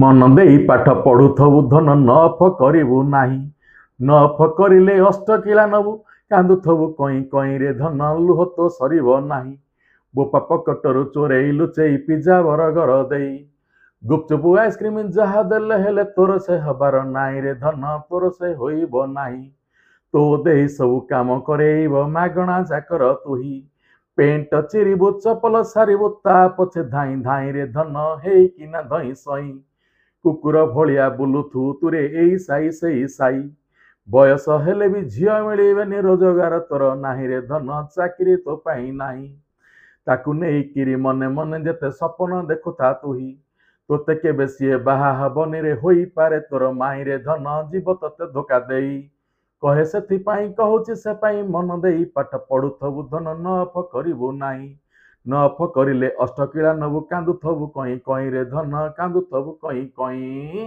ମନ ଦେଇ ପାଠ ପଢୁଥବୁ ଧନ, ନଫ କରିବୁ ନାହିଁ। ନଫ କରିଲେ ଅଷ୍ଟକିଳା ନବୁ, କାନ୍ଦୁଥବୁ କଇଁ କଇଁରେ ଧନ, ଲୁହ ତୋ ସରିବ ନାହିଁ। ବୋପା ପକଟରୁ ଚୋରେଇ ଲୁଚେଇ ପିଜା ବରଗର ଦେଇ ଗୁପଚୁପ ଆଇସ୍କ୍ରିମ ଯାହା ଦେଲେ ହେଲେ ତୋର ସେ ହବାର ନାହିଁ ରେ ଧନ, ତୋର ସେ ହୋଇବ ନାହିଁ। ତୋ ଦେଇ ସବୁ କାମ କରେଇବ ମାଗଣା ଚାକର ତୁହି, ପେଣ୍ଟ ଚିରିବୁ ଚପଲ ସାରିବୁ ତା ପଛେ ଧାଇଁ ଧାଇଁ ରେ ଧନ, ହେଇକିନା ଧଇଁ ସଇଁ କୁକୁର ଭଳିଆ ବୁଲୁଥୁ ତୁରେ ଏଇ ସାଇ ସେଇ ସାଇ। ବୟସ ହେଲେ ବି ଝିଅ ମିଳିବେନି, ରୋଜଗାର ତୋର ନାହିଁ ରେ ଧନ, ଚାକିରି ତୋ ପାଇଁ ନାହିଁ। ତାକୁ ନେଇକିରି ମନେ ମନେ ଯେତେ ସପନ ଦେଖୁଥା ତୁହି, ତୋତେ କେବେ ସିଏ ବାହା ହବନି ରେ, ହୋଇପାରେ ତୋର ମାଇଁରେ ଧନ, ଯିବ ତୋତେ ଧୋକା ଦେଇ। କହେ ସେଥିପାଇଁ କହୁଛି ସେ ପାଇଁ, ମନ ଦେଇ ପାଠ ପଢୁଥବୁ ଧନ, ନଫ କରିବୁ ନାହିଁ। ନଫ କରିଲେ ଅଷ୍ଟକିଳା ନବୁ, କାନ୍ଦୁଥବୁ କଇଁ କଇଁରେ ଧନ, କାନ୍ଦୁଥବୁ କଇଁ କଇଁ।